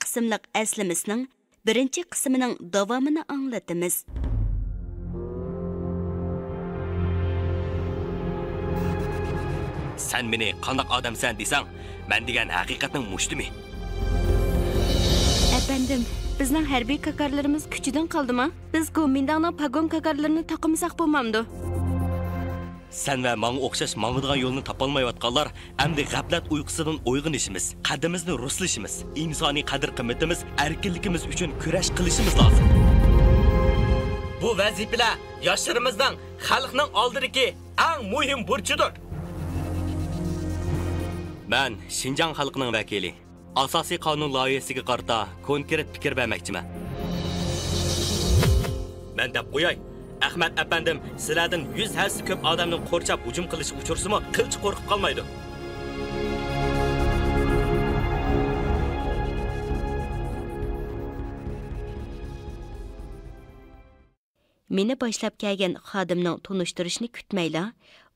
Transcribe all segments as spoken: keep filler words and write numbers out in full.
ئىسىملىق ئەسلىمىسىنىڭ بىرىنچى قىسمىنىڭ داۋامىنى ئاڭلىتىمىز. سەن مېنى قانداق ئادەمسەن دېسەڭ، مەن دېگەن ھەقىقەتنىڭ مۇشتىمۇ؟ ئەپەندىم، بىزنىڭ ھەربىي كاكارلىرىمىز كۈچىدىن قالدىمۇ؟ بىز گومىنداڭنىڭ پاگون كاكارلىرىنى تاقىمىساق بولمامدۇ؟ سەن ۋە ماڭا ئوخشاش ماڭىدىغان يولنى تاپالمايۋاتقانلار ئەمدى غەپلەت ئۇيقۇسىدىن ئويغىنىشىمىز، قەددىمىزنى رۇسلىشىمىز، ئىنسانىي قەدىر-قىممىتىمىز، ئەركىنلىكىمىز ئۈچۈن كۈرەش قىلىشىمىز لازىم. بۇ ۋەزىپىلەر ياشلىرىمىزنىڭ خەلقنىڭ ئالدىدىكى ئەڭ مۇھىم بۇرچىدۇر. مەن شىنجاڭ خەلقىنىڭ ۋەكىلى. ئاساسىي قانۇن لايىھەسىگە قارىتا كونكرېت پىكىر بەرمەكچىمەن. مەن دەپ قوياي، ئەخمەت ئەپەندىم سىلەردىن يۈز ھەسسە كۆپ ئادەمنىڭ قورشاپ ھۇجۇم قىلىشىغا ئۇچرىسىمۇ، قىلچە قورقۇپ قالمايدۇ. مېنى باشلاپ كەلگەن خادىمنىڭ تونۇشتۇرۇشىنى كۈتمەيلا،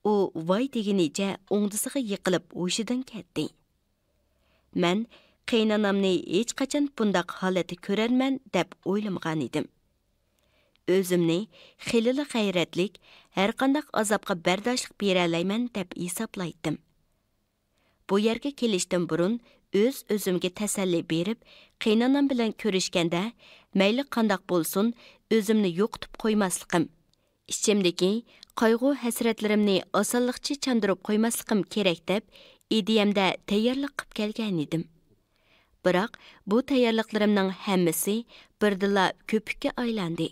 ئۇ ۋاي دېگىنىچە ئوڭدىسىغا يىقىلىپ ھوشىدىن كەتتى. مەن قېيىنئانامنى ھېچقاچان بۇنداق ھالەتتە كۆرەرمەن دەپ ئويلىمىغانىدىم. ئۆزۈمنى خېلىلا غەيرەتلىك، ھەرقانداق ئازابقا بەرداشلىق بېرەلەيمەن دەپ ھېسابلايتتىم. بۇ يەرگە كېلىشتىن بۇرۇن ئۆز-ئۆزۈمگە تەسەللى بېرىپ، قېيىنئانام بىلەن كۆرۈشكەندە مەيلى قانداق بولسۇن، ئۆزۈمنى يوقىتىپ قويماسلىقىم، ئىچىمدىكى قايغۇ-ھەسرەتلىرىمنى ئاسانلىقچە چاندۇرۇپ قويماسلىقىم كېرەك دەپ ئىدىيەمدە تەييارلىق قىپ كەلگەنىدىم. بىراق بۇ تەييارلىقلىرىمنىڭ ھەممىسى بىردىنلا كۆپۈككە ئايلاندى.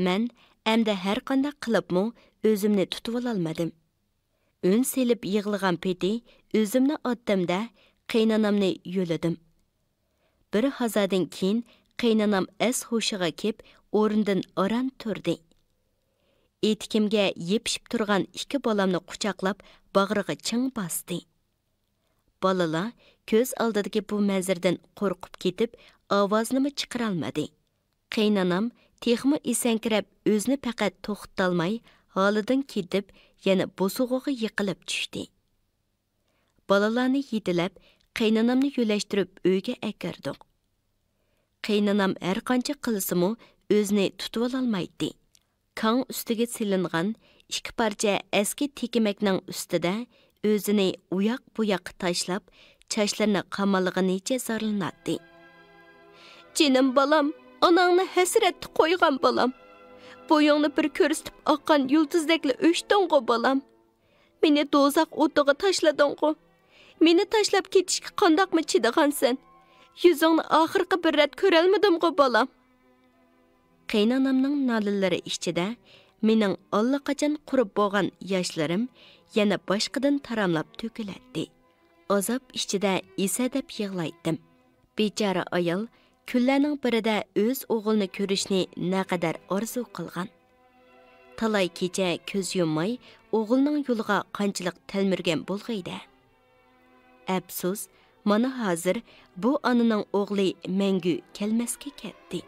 مەن ئەمدى ھەرقانداق قىلىپمۇ ئۆزۈمنى تۇتۇۋالالمىدىم. ئۈن سېلىپ يىغلىغان پېتى ئۆزۈمنى ئاتتىم-دە، قېيىنئانامنى يۆلىدىم. بىر ھازادىن كېيىن قېيىنئانام ئەس-ھوشىغا كېپ، ئورنىدىن ئاران تۇردى. ئېتىكىمگە يېپىشىپ تۇرغان ئىككى بالامنى قۇچاقلاپ، باغرىغا چىڭ باستى. بالىلار كۆز ئالدىدىكى بۇ مەنزىرىدىن قورقۇپ كېتىپ، ئاۋازىنىمۇ چىقىرالمىدى. قېيىنئانام تېخىمۇ ئېسەڭكىرەپ، ئۆزىنى پەقەت توختىتالماي، ھالىدىن كېتىپ، يەنە بوسۇغىغا يىقىلىپ چۈشتى. بالىلارنى يېتىلەپ، قېيىنئانامنى يۆلەشتۈرۈپ ئۆيگە ئەكىردۇق. قېيىنئانام ھەرقانچە قىلسىمۇ ئۆزىنى تۇتۇۋالالمايتتى. كاڭ ئۈستىگە سېلىنغان ئىككى پارچە ئەسكى تېكىمەكنىڭ ئۈستىدە ئۆزىنى ئۇياق-بۇياققا تاشلاپ، چاچلىرىنى قاماللىغىنىچە زارلىناتتى. جېنىم بالام، ئاناڭنى ھەسرەتتە قويغان بالام. بويۇڭنى بىر كۆرسىتىپ ئاققان يۇلتۇزدەكلا ئۆچتۈڭغۇ، بالام. مېنى دوزاخ ئوتىغا تاشلىدىڭغۇ؟ مېنى تاشلاپ كېتىشكە قانداقمۇ چىدىغانسەن؟ يۈزۈڭنى ئاخىرقى بىر رەت كۆرەلمىدىمغۇ، بالام؟ قېيىنئانامنىڭ نالىلىرى ئىچىدە مېنىڭ ئاللىقاچان قۇرۇپ بولغان ياشلىرىم يەنە باشقىدىن تاراملاپ تۆكۈلەتتى. ئازاب ئىچىدە ئېسەدەپ يىغلايتتىم. بىچارە ئايال كۈنلەرنىڭ بىرىدە ئۆز ئوغلىنى كۆرۈشنى نەقەدەر ئارزۇ قىلغان. تالاي كېچە كۆز يۇمماي، ئوغلىنىڭ يولىغا قانچىلىك تەلمۈرگەن بولغىيدى. ئەپسۇس، مانا ھازىر بۇ ئانىنىڭ ئوغلى مەڭگۈ كەلمەسكە كەتتى.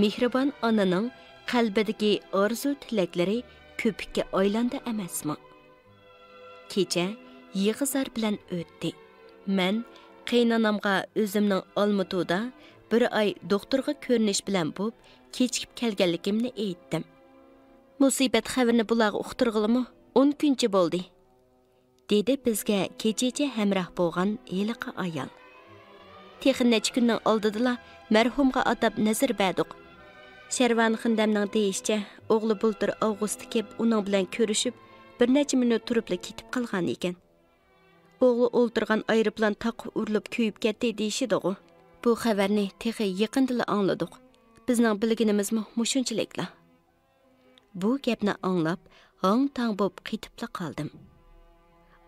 مېھرىبان ئانىنىڭ قەلبىدىكى ئارزۇ-تىلەكلىرى كۆپۈككە ئايلاندى ئەمەسمۇ؟ كېچە يىغا-زار بىلەن ئۆتتى. مەن قېيىنئانامغا ئۆزۈمنىڭ ئالمۇتۇدا بىر ئاي دوختۇرغا كۆرۈنۈش بىلەن بوپ، كېچىكىپ كەلگەنلىكىمنى ئېيتتىم. مۇسىبەت خەۋىرىنى بۇلارغا ئۇقتۇرغىلىمۇ ئون كۈنچە بولدى، دېدى بىزگە كېچىچە ھەمراھ بولغان ھېلىقى ئايال. تېخى نەچچە كۈننىڭ ئالدىدىلا مەرھۇمغا ئاتاپ نەزىر بەردۇق. شەرۋان خېنىمنىڭ دېيىشىچە، ئوغلى بۇلتۇر ئاۋغۇستتا كېلىپ ئۇنىڭ بىلەن كۆرۈشۈپ، بىر نەچچە مىنۇت تۇرۇپلا كېتىپ قالغانىكەن. ئوغلى ئولتۇرغان ئايروپىلان تاققا ئۇرۇلۇپ كۆيۈپ كەتتى دېيىشىدىغۇ. بۇ خەۋەرنى تېخى يېقىندىلا ئاڭلىدۇق. بىزنىڭ بىلگىنىمىزمۇ مۇشۇنچىلىكلا. بۇ گەپنى ئاڭلاپ، ھاڭ-تاڭ بوپ قېتىپلا قالدىم.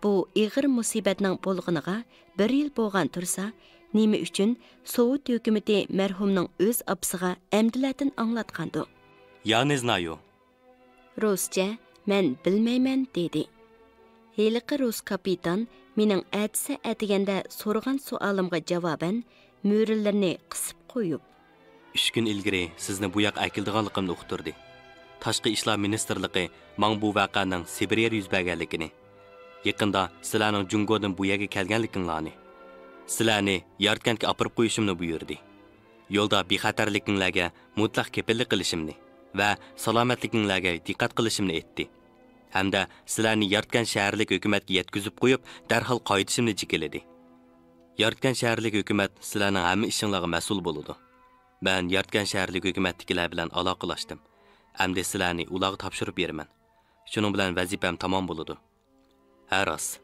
بۇ ئېغىر مۇسىبەتنىڭ بولغىنىغا بىر يىل بولغان تۇرسا، نېمە ئۈچۈن سوۋېت ھۆكۈمىتى مەرھۇمنىڭ ئۆز ئاپىسىغا ئەمدىلەتىن ئاڭلاتقاندۇ؟ يا не знаю. رۇسچە «مەن بىلمەيمەن» دېدى. ھېلىقى رۇس كاپىتان مېنىڭ ئەتىسى ئەتىگەندە سورىغان سوئالىمغا جاۋابەن مۈرىلىرىنى قىسىپ قويۇپ، ئۈچ كۈن ئىلگىرى سىزنى بۇ ياققا ئەكېلىدىغانلىقىمنى ئۇقتۇردى. تاشقى ئىشلار مىنىستىرلىقى ماڭا بۇ ۋەقەنىڭ سىبىرىيەدە يۈز بەرگەنلىكىنى، يېقىندا سىلەرنىڭ جۇڭگودىن بۇ يەرگە كەلگەنلىكىڭلارنى، سىلەرنى ياركەنتكە ئاپىرىپ قويۇشۇمنى بۇيرۇدى. يولدا بىخەتەرلىكىڭلارگە مۇتلەق كېپىللىك قىلىشىمنى ۋە سالامەتلىكىڭلارگە دىققەت قىلىشىمنى ئېيتتى. ھەمدە سىلەرنى ياركەن شەھەرلىك ھۆكۈمەتكە يەتكۈزۈپ قويۇپ، دەرھال قايتىشىمنى جېكىلىدى. ياركەن شەھەرلىك ھۆكۈمەت سىلەرنىڭ ھەممە ئىشىڭلارغا مەسئۇل بولىدۇ. مەن ياركەن شەھەرلىك ھۆكۈمەتتىكىلەر بىلەن ئالاقىلاشتىم. ئەمدى سىلەرنى ئۇلارغا تاپشۇرۇپ بېرىمەن. شۇنىڭ بىلەن ۋەزىپەم تامام بولىدۇ. ھە، راست.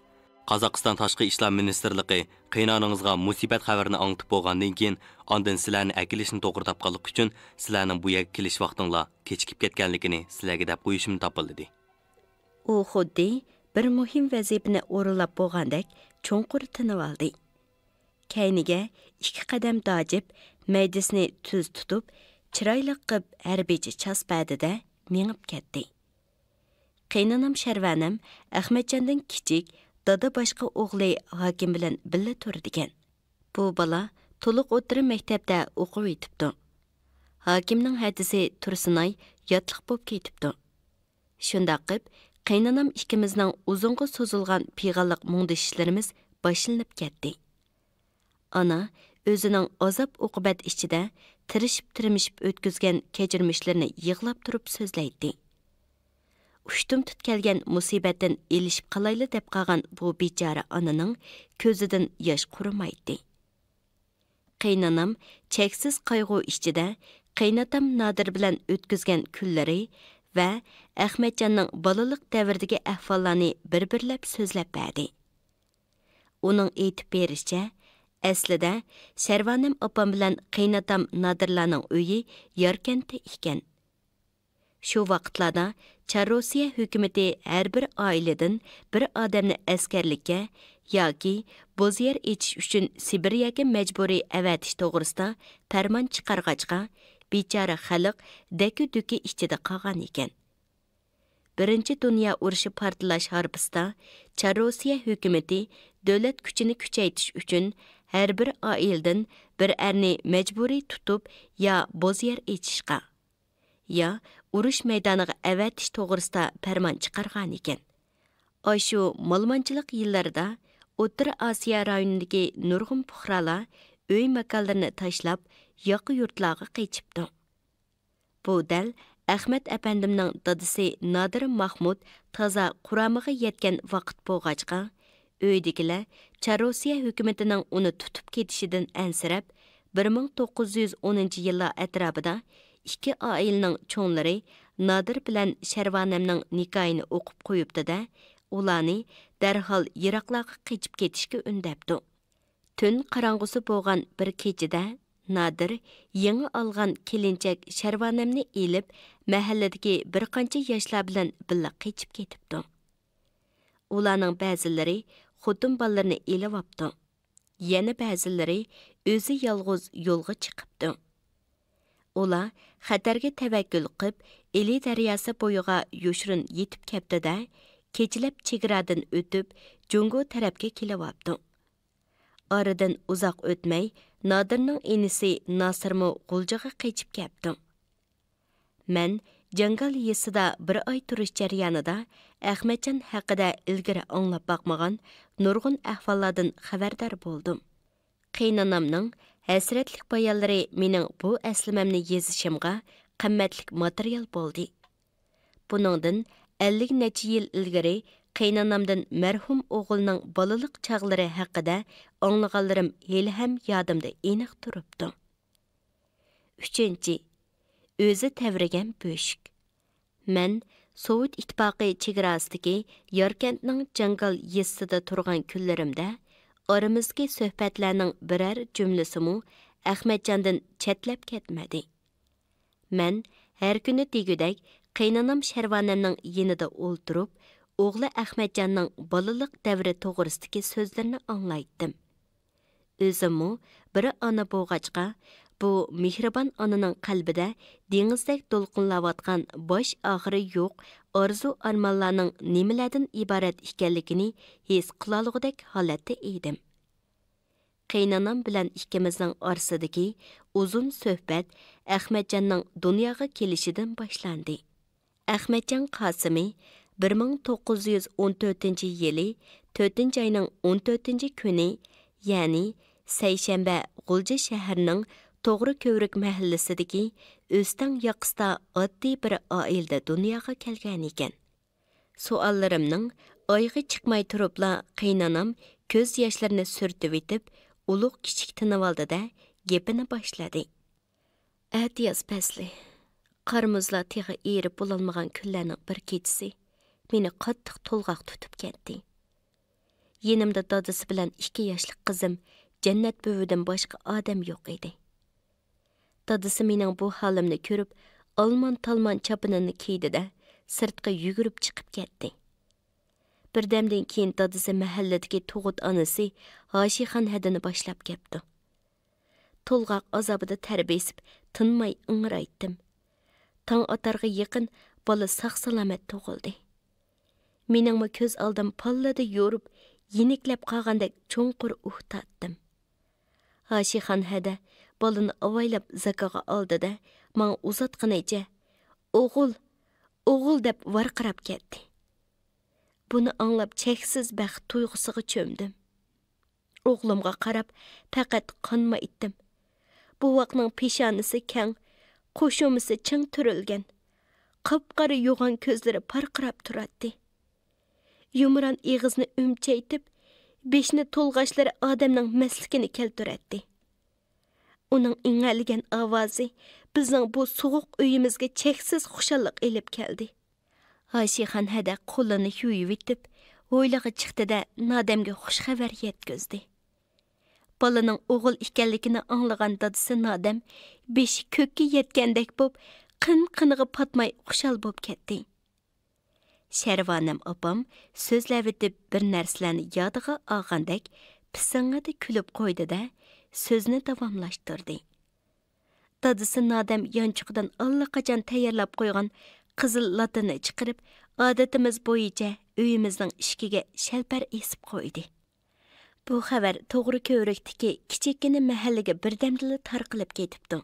قازاقىستان تاشقى ئىشلار مىنىستىرلىقى قېيىنئانىڭىزغا مۇسىبەت خەۋىرىنى ئاڭلىتىپ بولغاندىن كېيىن، ئاندىن سىلەرنى ئەكېلىشنى توغرا تاپقانلىقى ئۈچۈن، سىلەرنىڭ بۇ يەرگە كېلىش ۋاقتىڭلار كېچىكىپ كەتكەنلىكىنى سىلەرگە دەپ قويۇشۇمنى تاپىلىدى. ئۇ خۇددى بىر مۇھىم ۋەزىپىنى ئورۇنلاپ بولغاندەك چوڭقۇر تىنىۋالدى. كەينىگە ئىككى قەدەم داجىپ، مەيدىسىنى تۈز تۇتۇپ، چىرايلىق قىپ ھەربىيچە چاس بەردى-دە، مېڭىپ كەتتى. قېينانام شەرۋانەم ئەخمەتجاندىن كىچىك، دادا باشقا ئوغلى ھاكىم بىلەن بىللە تۇرىدىكەن. بۇ بالا تولۇق ئوتتۇرا مەكتەپتە ئوقۇۋېتىپتۇ. ھاكىمنىڭ ھەدىسى تۇرسۇنئاي ياتلىق بوپ كېتىپتۇ. شۇنداق قىپ، قېينانام ئىككىمىزنىڭ ئۇزۇنغا سوزۇلغان پىغانلىق مۇڭدىشىشلىرىمىز باشلىنىپ كەتتى. ئانا ئۆزىنىڭ ئازاب-ئوقۇبەت ئىچىدە تىرىشىپ-تىرمىشىپ ئۆتكۈزگەن كەچۈرمىشلىرىنى يىغلاپ تۇرۇپ سۆزلەيتتى. ئۇشتۇمتۇت كەلگەن مۇسىبەتتىن ئېلىشىپ قالايلا دەپ قالغان بۇ بىچارە ئانىنىڭ كۆزىدىن ياش قۇرۇمايتتى. قېينانام چەكسىز قايغۇ ئىچىدە قېيناتام نادىر بىلەن ئۆتكۈزگەن كۈنلىرى ۋە ئەخمەتجاننىڭ بالىلىق دەۋرىدىكى ئەھۋاللارنى بىر-بىرلەپ سۆزلەپ بەردى. ئۇنىڭ ئېيتىپ بېرىشىچە، ئەسلىدە شەرۋانەم ئاپام بىلەن قېيناتام نادىرلارنىڭ ئۆيى ياركەنتتە ئىكەن. شۇ ۋاقىتلاردا چار روسىيە ھۆكۈمىتى ھەر بىر ئائىلىدىن بىر ئادەمنى ئەسكەرلىككە ياكى بوز يەر ئېچىش ئۈچۈن سىبىرىيەگە مەجبۇرىي ئەۋەتىش توغرىسىدا پەرمان چىقارغاچقا، بىچارە خەلق دەككە-دۈككە ئىچىدە قالغان ئىكەن. بىرىنچى دۇنيا ئۇرۇشى پارتلاش ھارپىسىدا چار روسىيە ھۆكۈمىتى دۆلەت كۈچىنى كۈچەيتىش ئۈچۈن ھەر بىر ئائىلىدىن بىر ئەرنى مەجبۇرىي تۇتۇپ يا بوز يەر ئېچىشقا، يا ئۇرۇش مەيدانىغا ئەۋەتىش توغرىسىدا پەرمان چىقارغانىكەن. ئاشۇ مالىمانچىلىق يىللىرىدا ئوتتۇرا ئاسىيا رايونىدىكى نۇرغۇن پۇقرالار ئۆي ماكانلىرىنى تاشلاپ، ياقا يۇرتلارغا قېچىپتۇ. بۇ دەل ئەخمەت ئەپەندىمنىڭ دادىسى نادىر ماخمۇت تازا قۇرامىغا يەتكەن ۋاقىت بولغاچقا، ئۆيدىكىلەر چار روسىيە ھۆكۈمىتىنىڭ ئۇنى تۇتۇپ كېتىشىدىن ئەنسىرەپ، بىر مىڭ توققۇز يۈز ئونىنچى يىللار ئەتراپىدا ئىككى ئائىلىنىڭ چوڭلىرى نادىر بىلەن شەرۋانەمنىڭ نىكاھىنى ئوقۇپ قويۇپتۇ-دە، ئۇلارنى دەرھال يىراقلارغا قېچىپ كېتىشكە ئۈندەپتۇ. تۈن قاراڭغۇسى بولغان بىر كېچىدە نادىر يېڭى ئالغان كېلىنچەك شەرۋانەمنى ئېلىپ، مەھەللىدىكى بىر قانچە ياشلار بىلەن بىللە قېچىپ كېتىپتۇ. ئۇلارنىڭ بەزىلىرى خوتۇن بالىلىرىنى ئېلىۋاپتۇ. يەنە بەزىلىرى ئۆزى يالغۇز يولغا چىقىپتۇ. ئۇلار خەتەرگە تەۋەككۈل قىپ، ئىلى دەرياسى بويىغا يوشۇرۇن يېتىپ كەپتۇ-دە، كېچىلەپ چېگرادىن ئۆتۈپ، جۇڭگو تەرەپكە كېلىۋاپتۇ. ئارىدىن ئۇزاق ئۆتمەي، نادىرنىڭ ئىنىسى ناسىرمۇ غۇلجىغا قېچىپ كەپتۇ. مەن جاڭگال يېزىسىدا بىر ئاي تۇرۇش جەريانىدا ئەخمەتجان ھەققىدە ئىلگىرى ئاڭلاپ باقمىغان نۇرغۇن ئەھۋاللاردىن خەۋەردار بولدۇم. قېينانامنىڭ ھەسرەتلىك بايانلىرى مېنىڭ بۇ ئەسلىمەمنى يېزىشىمغا قىممەتلىك ماتېرىيال بولدى. بۇنىڭدىن ئەللىك نەچچە يىل ئىلگىرى قېينانامدىن مەرھۇم ئوغلىنىڭ بالىلىق چاغلىرى ھەققىدە ئاڭلىغانلىرىم ھېلىھەم يادىمدا ئېنىق تۇرۇپتۇ. ئۈچىنچى، ئۆزى تەۋرىگەن بۆشۈك. مەن سوۋېت ئىتتىپاقى چېگراسىدىكى ياركەنتنىڭ جاڭگال يېزىسىدا تۇرغان كۈنلىرىمدە، ئارىمىزدىكى سۆھبەتلەرنىڭ بىرەر جۈملىسىمۇ ئەخمەتجاندىن چەتلەپ كەتمىدى. مەن ھەر كۈنى دېگۈدەك قېينانام شەرۋانەمنىڭ يېنىدا ئولتۇرۇپ، ئوغلى ئەخمەتجاننىڭ بالىلىق دەۋرى توغرىسىدىكى سۆزلىرىنى ئاڭلايتتىم. ئۆزۈممۇ بىر ئانا بولغاچقا، بۇ مېھرىبان ئانىنىڭ قەلبىدە دېڭىزدەك دولقۇنلاۋاتقان باش ئاخىرى يوق ئارزۇ-ئارمانلارنىڭ نېمىلەردىن ئىبارەت ئىكەنلىكىنى ھېس قىلالىغۇدەك ھالەتتە ئىدىم. قېينانام بىلەن ئىككىمىزنىڭ ئارىسىدىكى ئۇزۇن سۆھبەت ئەخمەتجاننىڭ دۇنياغا كېلىشىدىن باشلاندى. ئەخمەتجان قاسىمى بىر مىڭ توققۇز يۈز ئون تۆتىنچى يىلى تۆتىنچى ئاينىڭ ئون تۆتىنچى كۈنى، يەنى سەيشەنبە غۇلجا شەھىرىنىڭ توغرا كۆۋرۈك مەھەللىسىدىكى ئۆستەڭ ياقىسىدا ئاددىي بىر ئائىلىدە دۇنياغا كەلگەنىكەن. سوئاللىرىمنىڭ ئايىغى چىقماي تۇرۇپلا قېيىنئانام كۆز ياشلىرىنى سۈرتۈۋېتىپ، ئۇلۇغ كىچىك تىنىۋالدى-دە، گېپىنى باشلىدى. ئەتىياز پەسلى. قار-مۇزلار تېخى ئېرىپ بولالمىغان كۈنلەرنىڭ بىر كېچىسى مېنى قاتتىق تولغاق تۇتۇپ كەتتى. يېنىمدا دادىسى بىلەن ئىككى ياشلىق قىزىم جەننەت بۈۋىدىن باشقا ئادەم يوق ئىدى. دادىسى مېنىڭ بۇ ھالىمنى كۆرۈپ، ئالمان-تالمان چاپىنىنى كىيدى-دە، سىرتقا يۈگۈرۈپ چىقىپ كەتتى. بىردەمدىن كېيىن دادىسى مەھەللىدىكى تۇغۇت ئانىسى ھاشىخان ھەدىنى باشلاپ كەپتۇ. تولغاق ئازابىدا تەر بېسىپ، تىنماي ئىڭرايتتىم. تاڭ ئاتارغا يېقىن بالا ساق-سالامەت تۇغۇلدى. مېنىڭمۇ كۆز ئالدىم پاللىدە يورۇپ، يېنىكلەپ قالغاندەك چوڭقۇر ئۇھ تارتتىم. ھاشىخان ھەدە بالىنى ئاۋايلاپ زاكىغا ئالدى-دە، ماڭا ئۇزاتقىنىچە، «ئوغۇل، ئوغۇل!» دەپ ۋارقىراپ كەتتى. بۇنى ئاڭلاپ چەكسىز بەخت تۇيغۇسىغا چۆمدۈم. ئوغلۇمغا قاراپ پەقەت قانمايتتىم. بوۋاقنىڭ پېشانىسى كەڭ، قوشۇمىسى چىڭ تۈرۈلگەن، قاپقارا يوغان كۆزلىرى پارقىراپ تۇراتتى. يۇمران ئېغىزنى ئۈمچەيتىپ، بېشىنى تولغاشلىرى ئادەمنىڭ مەستلىكىنى كەلتۈرەتتى. ئۇنىڭ ئىڭەلىگەن ئاۋازى بىزنىڭ بۇ سوغۇق ئۆيىمىزگە چەكسىز خۇشاللىق ئېلىپ كەلدى. ھاشىخان ھەدە قولىنى يۇيۇۋېتىپ، ھويلىغا چىقتى-دە، نادەمگە خۇش خەۋەر يەتكۈزدى. بالىنىڭ ئوغۇل ئىكەنلىكىنى ئاڭلىغان دادىسى نادەم بېشى كۆككە يەتكەندەك بوپ، قىن-قىنىغا پاتماي خۇشال بوپ كەتتى. شەرۋانەم ئاپام سۆزلەۋېتىپ بىر نەرسىلەرنى يادىغا ئالغاندەك پىسىڭڭىدە كۈلۈپ قويدى-دە، سۆزىنى داۋاملاشتۇردى. دادىسى نادەم يانچۇقىدىن ئاللىقاچان تەييارلاپ قويغان قىزىل لاتىنى چىقىرىپ، ئادىتىمىز بويىچە ئۆيىمىزنىڭ ئىشىكىگە شەلپەر ئېسىپ قويدى. بۇ خەۋەر توغرا كۆۋرۈكتىكى كىچىككىنە مەھەللىگە بىردەمدىلا تارقىلىپ كېتىپتۇ.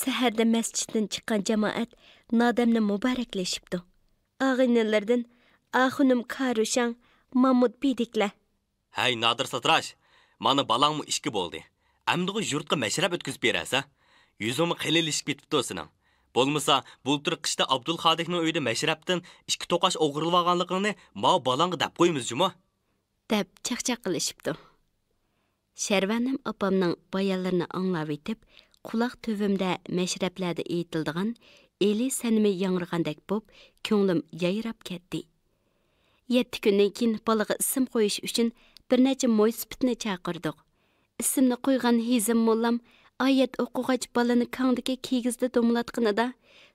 سەھەردە مەسچىتتىن چىققان جامائەت نادەمنى مۇبارەكلىشىپتۇ. ئاغىنىلىرىدىن ئاخۇنۇم كارۇشاڭ، مامۇت بىدىكلەر. ھەي، نادىر ساتىراش، مانا بالاڭمۇ ئىككى بولدى. ئەمدىغۇ يۇرتقا مەشرەپ ئۆتكۈزۈپ بېرەسە. يۈزۈڭمۇ قېلىنلىشىپ كېتىپتۇ سېنىڭ. بولمىسا، بۇلتۇر قىشتا ئابدۇلخالىقنىڭ ئۆيىدە مەشرەپتىن ئىككى توقاچ ئوغرىلىۋالغانلىقىڭنى ماۋۇ بالاڭغا دەپ قويىمىز جۇمۇ. دەپ چاقچاق قىلىشىپتۇ. شەرۋانەم ئاپامنىڭ بايانلىرىنى ئاڭلاۋېتىپ، قۇلاق تۈۋۈمدە مەشرەپلەردە ئېيتىلىدىغان ئېلى سەنىمى ياڭرىغاندەك بوپ، كۆڭلۈم يايراپ كەتتى. يەتتە كۈندىن كېيىن بالىغا ئىسىم قويۇش ئۈچۈن بىر نەچچە مويسىپىتنى چاقىردۇق. ئىسىمنى قويغان ھېزىم موللام ئايەت ئوقۇغاچ بالىنى كاڭدىكى كىگىزدە دومىلاتقىنىدا،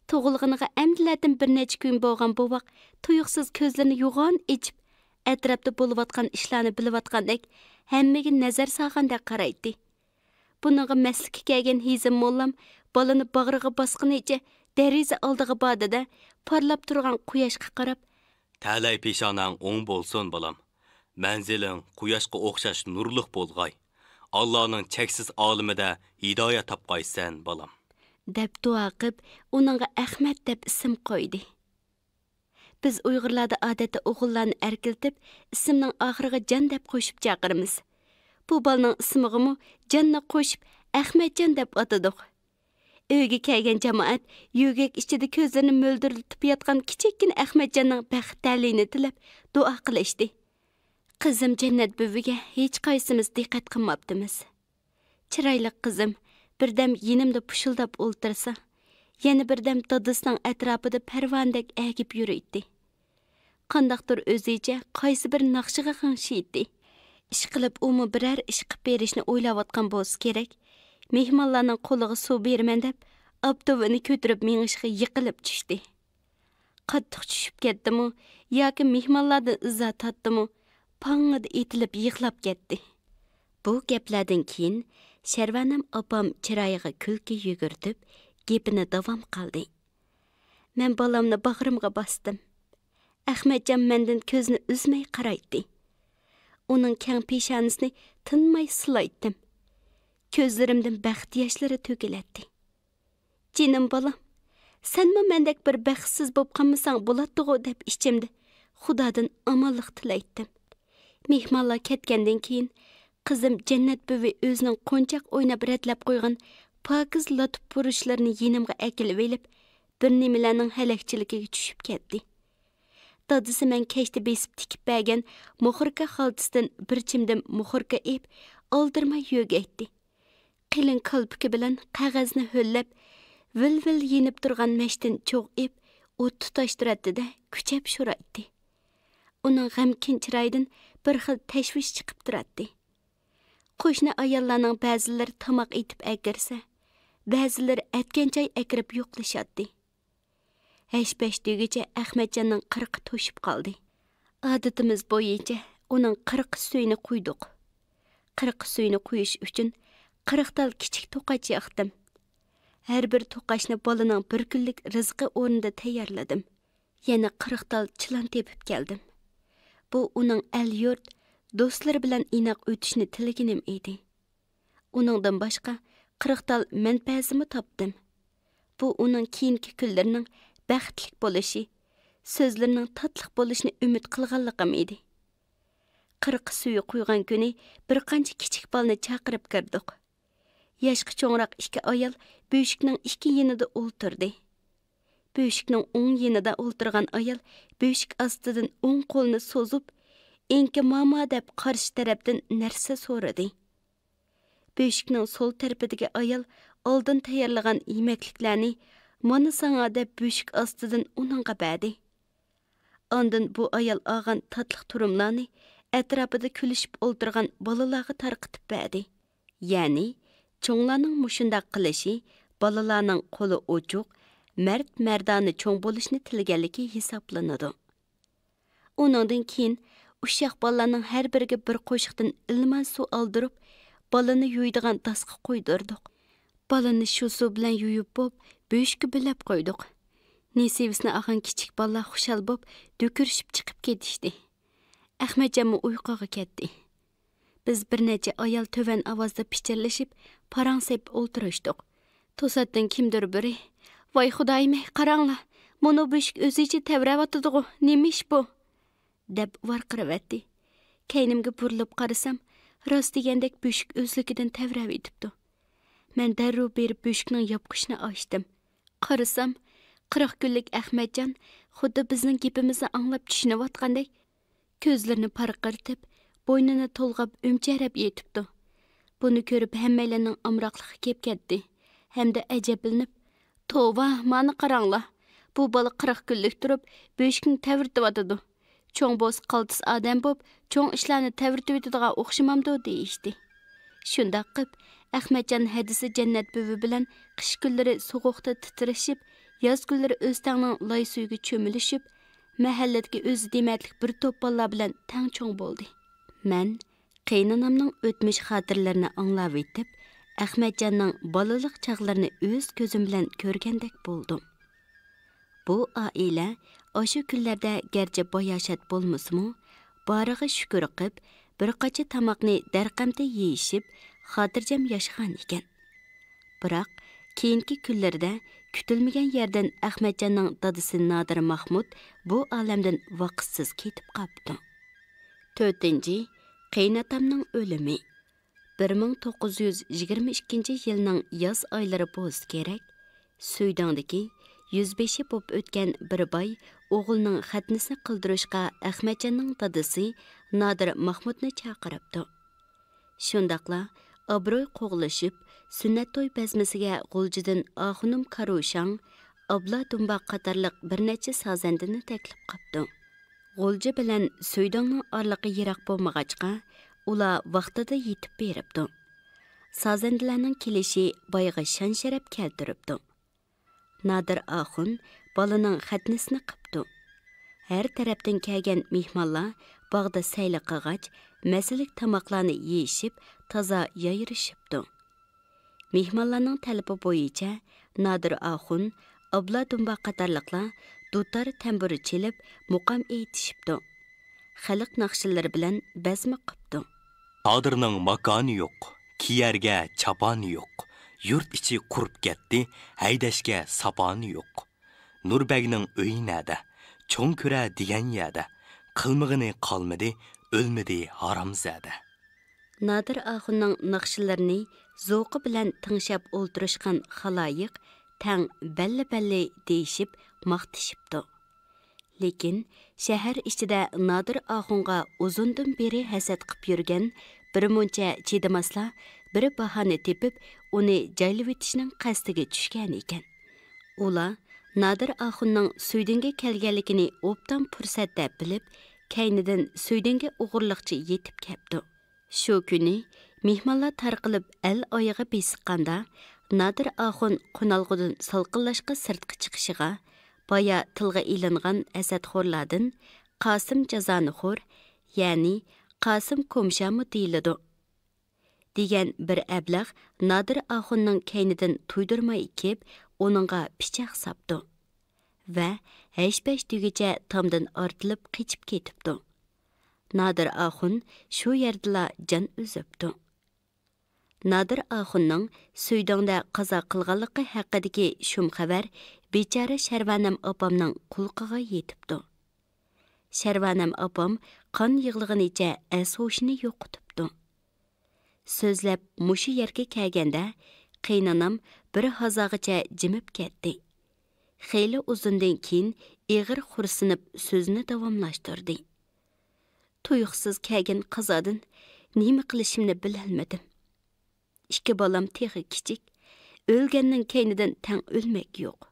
تۇغۇلغىنىغا ئەمدىلەتىن بىر نەچچە كۈن بولغان بوۋاق تۇيۇقسىز كۆزلىرىنى يوغان ئېچىپ، ئەتراپتا بولۇۋاتقان ئىشلارنى بىلىۋاتقاندەك، ھەممىگە نەزەر سالغاندەك قارايتتى. بۇنىڭغا مەستلىككە كەلگەن ھېزىم موللام بالىنى باغرىغا باسقىنىچە دېرىزە ئالدىغا باردى-دە، پارلاپ تۇرغان قۇياشقا قاراپ، تەلەي پېشانەڭ ئوڭ بولسۇن، بالام. مەنزىلىڭ قۇياشقا ئوخشاش نۇرلۇق بولغاي. ئاللانىڭ چەكسىز ئالىمىدە ھىدايەت تاپقايسەن، بالام. دەپ دۇئا قىپ، ئۇنىڭغا ئەخمەت دەپ ئىسىم قويدى. بىز ئۇيغۇرلاردا ئادەتتە ئوغۇللارنى ئەركىلىتىپ، ئىسىمنىڭ ئاخىرىغا جان دەپ قوشۇپ چاقىرىمىز. بۇ بالىنىڭ ئىسمىغىمۇ جاننى قوشۇپ، ئەخمەتجان دەپ ئاتىدۇق. ئۆيگە كەلگەن جامائەت يۆگەك ئىچىدە كۆزلىرىنى مۆلدۈرلىتىپ ياتقان كىچىككىنە ئەخمەتجاننىڭ بەخت تەلىيىنى تىلەپ دۇئا قىلىشتى. قىزىم جەننەت بۈۋىگە ھېچقايسىمىز دىققەت قىلماپتىمىز. چىرايلىق قىزىم بىردەم يېنىمدا پۇشۇلداپ ئولتۇرسا، يەنە بىردەم دادىسىنىڭ ئەتراپىدا پەرۋانىدەك ئەگىپ يۈرۈيتتى. قانداقتۇر ئۆزىچە قايسى بىر ناخشىغا غىڭشىيتتى. ئىشقىلىپ ئۇمۇ بىرەر ئىش قىپ بېرىشنى ئويلاۋاتقان بولسا كېرەك، مېھمانلارنىڭ قولىغا سۇ بېرىمەن دەپ، ئاپتوۋىنى كۆتۈرۈپ مېڭىشقا يىقىلىپ چۈشتى. قاتتىق چۈشۈپ كەتتىمۇ ياكى مېھمانلاردىن ئىزا تارتتىمۇ، پاڭڭىدە ئېتىلىپ يىغلاپ كەتتى. بۇ گەپلەردىن كېيىن شەرۋانەم ئاپام چىرايىغا كۈلكە يۈگۈرتۈپ، گېپىنى داۋام قىلدى. مەن بالامنى باغرىمغا باستىم. ئەخمەتجان مەندىن كۆزىنى ئۈزمەي قارايتتى. ئۇنىڭ كەڭ پېشانىسىنى تىنماي سىلايتتىم. كۆزلىرىمدىن بەخت ياشلىرى تۆكۈلەتتى. جېنىم بالام، سەنمۇ مەندەك بىر بەختسىز بوپ قالمىساڭ بولاتتىغۇ دەپ ئىچىمدە خۇدادىن ئامانلىق تىلەيتتىم. مېھمانلار كەتكەندىن كېيىن، قىزىم جەننەت بۈۋى ئۆزىنىڭ قونچاق ئويناپ رەتلەپ قويغان پاكىز لاتا پۇرۇچلىرىنى يېنىمغا ئەكېلىۋېلىپ، بىر نېمىلەرنىڭ ھەلەكچىلىكىگە چۈشۈپ كەتتى. دادىسى مەن كەچتە بېسىپ تىكىپ بەرگەن موخوركا خالتىسىدىن بىر چىمدىم موخوركا ئېپ، ئالدىرىماي يۆگەيتتى. قېلىن كالپۇكى بىلەن قەغەزنى ھۆللەپ، ۋىل-ۋىل يېنىپ تۇرغان مەشتىن چوغ ئېپ، ئوت تۇتاشتۇراتتى-دە، كۈچەپ شورايتتى. ئۇنىڭ غەمكىن چىرايىدىن بىر خىل تەشۋىش چىقىپ تۇراتتى. قوشنا ئاياللارنىڭ بەزىلىرى تاماق ئېتىپ ئەكىرسە، بەزىلىرى ئەتكەن چاي ئەكىرىپ يوقلىشاتتى. ھەش-پەش دېگۈچە ئەخمەتجاننىڭ قىرىقى توشۇپ قالدى. ئادىتىمىز بويىچە ئۇنىڭ قىرىق سۈيىنى قۇيدۇق. قىرىق سۈيىنى قۇيۇش ئۈچۈن قىرىق تال كىچىك توقاچ ياقتىم. ھەر بىر توقاچنى بالىنىڭ بىر كۈنلۈك رىزقى ئورنىدا تەييارلىدىم. يەنە قىرىق تال چىلان تېپىپ كەلدىم. بۇ ئۇنىڭ ئەل-يۇرت، دوستلىرى بىلەن ئىناق ئۆتۈشىنى تىلىگىنىم ئىدى. ئۇنىڭدىن باشقا قىرىق تال مەنپەئەتىمۇ تاپتىم. بۇ ئۇنىڭ كېيىنكى كۈنلىرىنىڭ بەختلىك بولۇشى، سۆزلىرىنىڭ تاتلىق بولۇشىنى ئۈمىد قىلغانلىقىم ئىدى. قىرىق سۈيى قۇيغان كۈنى بىر قانچە كىچىك بالىنى چاقىرىپ كىردۇق. ياشقا چوڭراق ئىككى ئايال بۆشۈكنىڭ ئىككى يېنىدا ئولتۇردى. بۆشۈكنىڭ ئوڭ يېنىدا ئولتۇرغان ئايال بۆشۈك ئاستىدىن ئوڭ قولىنى سوزۇپ، «ئىنكى ماما» دەپ قارشى تەرەپتىن نەرسە سورىدى. بۆشۈكنىڭ سول تەرىپىدىكى ئايال ئالدىن تەييارلىغان يېمەكلىكلەرنى «مانا ساڭا» دەپ بۆشۈك ئاستىدىن ئۇنىڭغا بەردى. ئاندىن بۇ ئايال ئالغان تاتلىق تۇرۇملارنى ئەتراپىدا كۈلۈشۈپ ئولتۇرغان بالىلارغا تارقىتىپ بەردى. يەنى، چوڭلارنىڭ مۇشۇنداق قىلىشى بالىلارنىڭ قولى ئوچۇق، مەرد-مەردانە چوڭ بولۇشنى تىلىگەنلىكى ھېسابلىنىدۇ. ئۇنىڭدىن كېيىن ئۇششاق بالىلارنىڭ ھەر بىرىگە بىر قوشۇقتىن ئىلمان سۇ ئالدۇرۇپ، بالىنى يۇيىدىغان داسقا قويدۇردۇق. بالىنى شۇ سۇ بىلەن يۇيۇپ بوپ، بۆشۈككە بۆلەپ قويدۇق. نېسىۋىسىنى ئالغان كىچىك بالىلار خۇشال بوپ، دۈكۈرۈشۈپ چىقىپ كېتىشتى. ئەخمەتجانمۇ ئۇيقۇغا كەتتى. بىز بىر نەچچە ئايال تۆۋەن ئاۋازدا پىچىرلىشىپ، پاراڭ سېلىپ ئولتۇرۇشتۇق. توساتتىن كىمدۇر بىرى، «ۋاي خۇدايىم، قاراڭلار، مۇنۇ بۆشۈك ئۆزىچە تەۋرەۋاتىدىغۇ، نېمە ئىش بۇ؟» دەپ ۋارقىرىۋەتتى. كەينىمگە بۇرۇلۇپ قارىسام، راست دېگەندەك بۆشۈك ئۆزلۈكىدىن تەۋرەۋېتىپتۇ. مەن دەررۇ بېرىپ بۆشۈكنىڭ ياپقۇچىنى ئاچتىم. قارىسام، قىرىق كۈنلۈك ئەخمەتجان خۇددى بىزنىڭ گېپىمىزنى ئاڭلاپ چۈشىنىۋاتقاندەك، كۆزلىرىنى پارقىرىتىپ، بوينىنى تولغاپ ئۈمچەرەپ يېتىپتۇ. بۇنى كۆرۈپ ھەممەيلەننىڭ ئامراقلىقى كېلىپ كەتتى ھەمدە ئەجەبلىنىپ، «توۋا، مانا قاراڭلار، بۇ بالا قىرىق كۈنلۈك تۇرۇپ، بۆشۈكنى تەۋرىتىۋاتىدۇ. چوڭ بولسا قالتىس ئادەم بوپ، چوڭ ئىشلارنى تەۋرىتىۋېتىدىغان ئوخشىمامدۇ؟» دېيىشتى. شۇنداق قىپ، ئەخمەتجان ھەدىسى جەننەت بۈۋى بىلەن قىش كۈنلىرى سوغۇقتا تىترىشىپ، ياز كۈنلىرى ئۆستەڭنىڭ لاي سۈيىگە چۆمۈلۈشۈپ، مەھەللىدىكى ئۆزى دېمەتلىك بىر توپ بالىلار بىلەن تەڭ چوڭ بولدى. مەن قېيىنئانامنىڭ ئۆتمۈش خاتىرىلىرىنى ئاڭلاۋېتىپ، ئەخمەتجاننىڭ بالىلىق چاغلىرىنى ئۆز كۆزۈم بىلەن كۆرگەندەك بولدۇم. بۇ ئائىلە ئاشۇ كۈنلەردە گەرچە باياشات بولمىسىمۇ، بارىغا شۈكۈر قىپ، بىر قاچا تاماقنى دەرقەمتى يېيىشىپ، خاتىرجەم ياشىغان ئىكەن. بىراق، كېيىنكى كۈنلىرىدە كۈتۈلمىگەن يەردىن ئەخمەتجاننىڭ دادىسى نادىر ماخمۇت بۇ ئالەمدىن ۋاقىتسىز كېتىپ قاپتۇ. تۆتىنچى، قېيىنئاتامنىڭ ئۆلۈمى. بىر مىڭ توققۇز يۈز يىگىرمە ئىككىنچى يىلنىڭ ياز ئايلىرى بولسا كېرەك، سۈيداڭدىكى يۈزبېشى بولۇپ ئۆتكەن بىر باي ئوغلىنىڭ خەتنىسىنى قىلدۇرۇشقا ئەخمەتجاننىڭ دادىسى نادىر ماخمۇتنى چاقىرىپتۇ. شۇنداقلا ئابرۇي قوغلىشىپ، سۈننەت توي بەزمىسىگە غۇلجىدىن ئاخۇنۇم كارۇشاڭ، ئابلا دۇمباق قاتارلىق بىر نەچچە سازەندىنى تەكلىپ قىپتۇ. غۇلجا بىلەن سۈيداڭنىڭ ئارىلىقى يىراق بولمىغاچقا، ئۇلار ۋاقتىدا يېتىپ بېرىپتۇ. سازەندىلەرنىڭ كېلىشى بايغا شان-شەرەپ كەلتۈرۈپتۇ. نادىر ئاخۇن بالىنىڭ خەتنىسىنى قىپتۇ. ھەر تەرەپتىن كەلگەن مېھمانلار باغدا سەيلە قىلغاچ، مەززىلىك تاماقلارنى يېيىشىپ، تازا يايرىشىپتۇ. مېھمانلارنىڭ تەلىپى بويىچە نادىر ئاخۇن، ئابلا دۇمباق قاتارلىقلار دۇتار، تەمبۇر چېلىپ، مۇقام ئېيتىشىپتۇ. خەلق ناخشىلىرى بىلەن بەزمە قىپتۇ. نادىرنىڭ ماكانى يوق، كىيەرگە چاپانى يوق. يۇرت ئىچى قۇرۇپ كەتتى، ھەيدەشكە ساپانى يوق. نۇربەگنىڭ ئۆيى نەدە؟ چوڭ كۈرە دېگەن يەردە. قىلمىغىنى قالمىدى، ئۆلمىدى ھارامزادە. نادىر ئاخۇننىڭ ناخشىلىرىنى زوقى بىلەن تىڭشاپ ئولتۇرۇشقان خالايىق تەڭ بەللە-بەللە دېيىشىپ ماختىشىپتۇ. لېكىن شەھەر ئىچىدە نادىر ئاخۇنغا ئۇزۇندىن بېرى ھەسەت قىپ يۈرگەن بىر مۇنچە چىدىماسلار بىر باھانە تېپىپ، ئۇنى جايلىۋېتىشنىڭ قەستىگە چۈشكەنىكەن. ئۇلار نادىر ئاخۇننىڭ سۈيدۈڭگە كەلگەنلىكىنى ئوبدان پۇرسەت دەپ بىلىپ، كەينىدىن سۈيدۈڭگە ئوغرىلىقچە يېتىپ كەپتۇ. شۇ كۈنى مېھمانلار تارقىلىپ ئەل ئايىغى بېسىققاندا، نادىر ئاخۇن قونالغۇدىن سالقىنلاشقا سىرتقا چىقىشىغا، بايا تىلغا ئېلىنغان ھەسەتخورلاردىن قاسىم جازانىخور، يەنى قاسىم كومشامۇ دېيىلىدۇ، دېگەن بىر ئەبلەخ نادىر ئاخۇننىڭ كەينىدىن تۇيدۇرماي كېلىپ، ئۇنىڭغا پىچاق ساپتۇ ۋە ھەش-پەش دېگۈچە تامدىن ئارتىلىپ قېچىپ كېتىپتۇ. نادىر ئاخۇن شۇ يەردىلا جان ئۈزۈپتۇ. نادىر ئاخۇننىڭ سۈيدۈڭدە قازا قىلغانلىقى ھەققىدىكى شۇم خەۋەر بىچارە شەرۋانەم ئاپامنىڭ قۇلىقىغا يېتىپتۇ. شەرۋانەم ئاپام قان يىغلىغىنىچە ئەس-ھوشىنى يوقىتىپتۇ. سۆزلەپ مۇشۇ يەرگە كەلگەندە، قېينانام بىر ھازاغىچە جىمىپ كەتتى. خېلى ئۇزۇندىن كېيىن ئېغىر خورسىنىپ سۆزىنى داۋاملاشتۇردى. تۇيۇقسىز كەلگەن قازادىن نېمە قىلىشىمنى بىلەلمىدىم. ئىككى بالام تېخى كىچىك، ئۆلگەننىڭ كەينىدىن تەڭ ئۆلمەك يوق.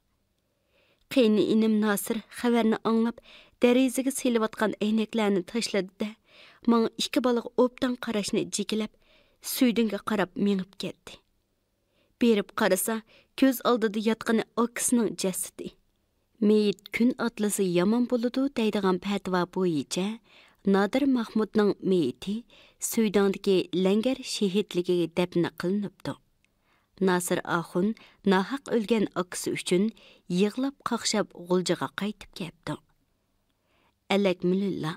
قېينىئىنىم ناسىر خەۋەرنى ئاڭلاپ، دېرىزىگە سېلىۋاتقان ئەينەكلەرنى تاشلىدى-دە، ماڭا ئىككى بالىغا ئوبدان قاراشنى جېكىلەپ، سۈيدۈڭگە قاراپ مېڭىپ كەتتى. بېرىپ قارىسا، كۆز ئالدىدا ياتقىنى ئاكىسىنىڭ جەسىتى. مېيىت كۈن ئاتلىسا يامان بولىدۇ دەيدىغان پەتىۋا بويىچە، نادىر ماخمۇتنىڭ مېيىتى سۈيدۈڭدىكى لەڭگەر شېھىتلىكىگە دەپنە قىلىنىپتۇ. ناسىر ئاخۇن ناھەق ئۆلگەن ئاكىسى ئۈچۈن يىغلاپ-قاقشاپ غۇلجىغا قايتىپ كەپتۇ. ئەلەكمۇلىللا،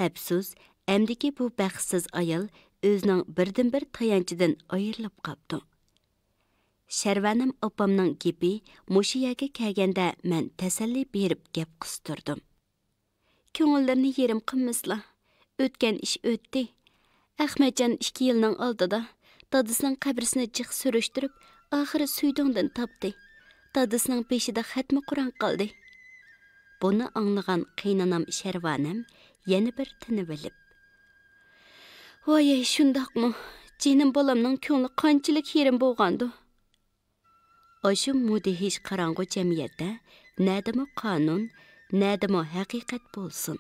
ئەپسۇس، ئەمدىكى بۇ بەختسىز ئايال ئۆزىنىڭ بىردىنبىر تايانچىدىن ئايرىلىپ قاپتۇ. شەرۋانەم ئاپامنىڭ گېپى مۇشۇ يەرگە كەلگەندە مەن تەسەللى بېرىپ گەپ قىستۇردۇم. كۆڭۈللىرىنى يېرىم قىلمىسىلا، ئۆتكەن ئىش ئۆتتى. ئەخمەتجان ئىككى يىلنىڭ ئالدىدا دادىسىنىڭ قەبرىسىنى جىق سۈرۈشتۈرۈپ، ئاخىرى سۈيدۈڭدىن تاپتى. دادىسىنىڭ بېشىدا خەتمە قۇرئان قالدى. بۇنى ئاڭلىغان قېينانام شەرۋانەم يەنە بىر تىنىۋېلىپ، ۋايەي، شۇنداقمۇ؟ جېنىم بالامنىڭ كۆڭلى قانچىلىك يېرىم بولغاندۇ؟ ئاشۇ مۇدھىش قاراڭغۇ جەمئىيەتتە نەدىمۇ قانۇن، نەدىمۇ ھەقىقەت بولسۇن؟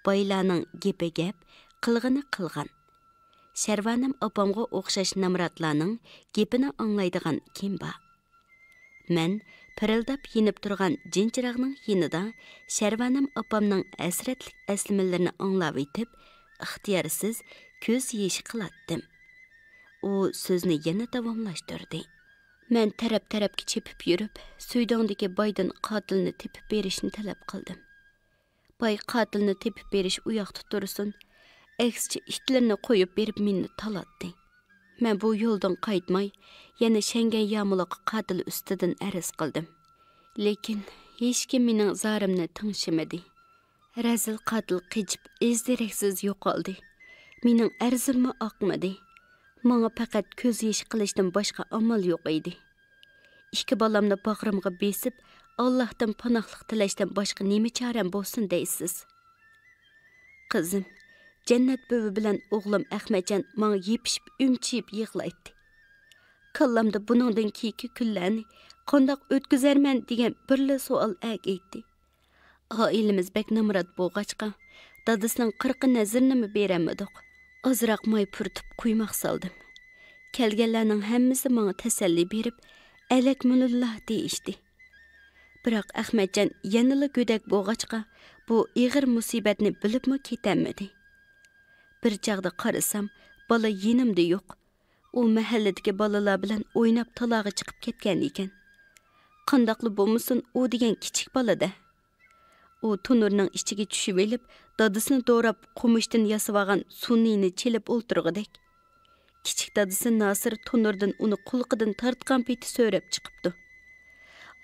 بايلارنىڭ گېپى گەپ، قىلغىنى قىلغان. شەرۋانەم ئاپامغا ئوخشاش نامراتلارنىڭ گېپىنى ئاڭلايدىغان كىم بار؟ مەن پىرىلداپ يېنىپ تۇرغان جىنچىراغنىڭ يېنىدا شەرۋانەم ئاپامنىڭ ھەسرەتلىك ئەسلىمىلىرىنى ئاڭلاۋېتىپ، ئىختىيارسىز كۆز يېشى قىلاتتىم. ئۇ سۆزىنى يەنە داۋاملاشتۇردى. مەن تەرەپ-تەرەپكە چېپىپ يۈرۈپ، سۈيدۈڭدىكى بايدىن قاتىلنى تېپىپ بېرىشنى تەلەپ قىلدىم. باي قاتىلنى تېپىپ بېرىش ئۇياقتا تۇرسۇن، ئەكسىچە ئىتلىرىنى قويۇپ بېرىپ مېنى تالاتتى. مەن بۇ يولدىن قايتماي، يەنە شەڭگەن يامۇلۇققا قاتىل ئۈستىدىن ئەرز قىلدىم. لېكىن ھېچكىم مېنىڭ زارىمنى تىڭشىمىدى. رەزىل قاتىل قېچىپ، ئىز-دېرەكسىز يوقالدى. مېنىڭ ئەرزىممۇ ئاقمىدى. ماڭا پەقەت كۆز يېشى قىلىشتىن باشقا ئامال يوق ئىدى. ئىككى بالامنى باغرىمغا بېسىپ، ئاللاھتىن پاناھلىق تىلەشتىن باشقا نېمە چارەم بولسۇن دەيسىز؟ قىزىم، جەننەت بۈۋى بىلەن ئوغلۇم ئەخمەتجان ماڭا يېپىشىپ ئۈمچىيىپ يىغلايتتى. كاللامدا بۇنىڭدىن كېيىنكى كۈنلەرنى قانداق ئۆتكۈزەرمەن دېگەن بىرلا سوئال ئەگىيتتى. ئائىلىمىز بەك نامرات بولغاچقا، دادىسىنىڭ قىرىقى نەزىرىنىمۇ بېرەلمىدۇق. ئازراق ماي پۇرىتىپ قۇيماق سالدىم. كەلگەنلەرنىڭ ھەممىسى ماڭا تەسەللى بېرىپ، ئەلەكمۇلىللا دېيىشتى. بىراق ئەخمەتجان يەنىلا گۆدەك بولغاچقا، بۇ ئېغىر مۇسىبەتنى بىلىپمۇ كېتەلمىدى. بىر چاغدا قارىسام، بالا يېنىمدا يوق. ئۇ مەھەللىدىكى بالىلار بىلەن ئويناپ تالاغا چىقىپ كەتكەن ئىكەن. قانداقلا بولمىسۇن، ئۇ دېگەن كىچىك بالا-دە. ئۇ تونۇرنىڭ ئىچىگە چۈشۈۋېلىپ، دادىسىنى دوراپ، قومۇشتىن ياسىۋالغان سۇنىنى چېلىپ ئولتۇرغۇدەك. كىچىك دادىسى ناسىر تونۇردىن ئۇنى قۇلىقىدىن تارتقان پېتى سۆرەپ چىقىپتۇ.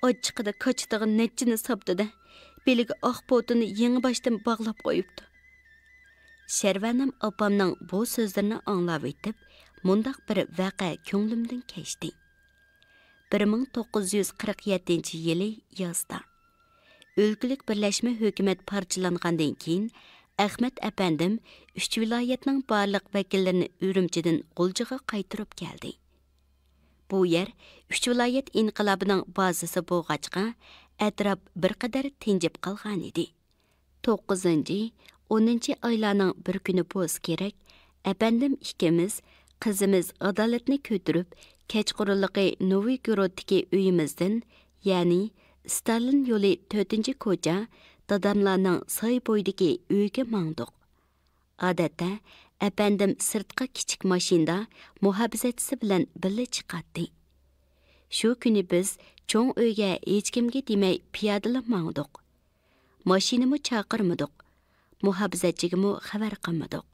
ئاچچىقىدا كاچىتىغا نەچچىنى ساپتىدە، بېلىگە ئاق پوتىنى يېڭىباشتىن باغلاپ قويۇپتۇ. شەرۋانەم ئاپامنىڭ بۇ سۆزلىرىنى ئاڭلاۋېتىپ، مۇنداق بىر ۋەقە كۆڭلۈمدىن كەچتى. بىر مىڭ توققۇز يۈز قىرىق يەتتىنچى يىلى يازدا، ئۆلكىلىك بىرلەشمە ھۆكۈمەت پارچىلانغاندىن كېيىن، ئەخمەت ئەپەندىم ئۈچ ۋىلايەتنىڭ بارلىق ۋەكىللىرىنى ئۈرۈمچىدىن غۇلجىغا قايتۇرۇپ كەلدى. بۇ يەر ئۈچ ۋىلايەت ئىنقىلابىنىڭ بازىسى بولغاچقا، ئەتراپ بىر قەدەر تىنجىپ قالغانىدى. توققۇزىنچى، ئونىنچى ئايلارنىڭ بىر كۈنى بولسا كېرەك، ئەپەندىم ئىككىمىز قىزىمىز ئادالەتنى كۆتۈرۈپ، كەچقۇرۇنلۇقى نوۋىگورودتىكى ئۆيىمىزدىن، يەنى ستالىن يولى تۆتىنچى كوچا، داداملارنىڭ ساي بويىدىكى ئۆيىگە ماڭدۇق. ئادەتتە، ئەپەندىم سىرتقا كىچىك ماشىنىدا مۇھاپىزەتچىسى بىلەن بىللە چىقاتتى. شۇ كۈنى بىز چوڭ ئۆيگە ھېچكىمگە دېمەي پىيادىلا ماڭدۇق. ماشىنىمۇ چاقىرمىدۇق. مۇھاپىزەتچىگىمۇ خەۋەر قىلمىدۇق.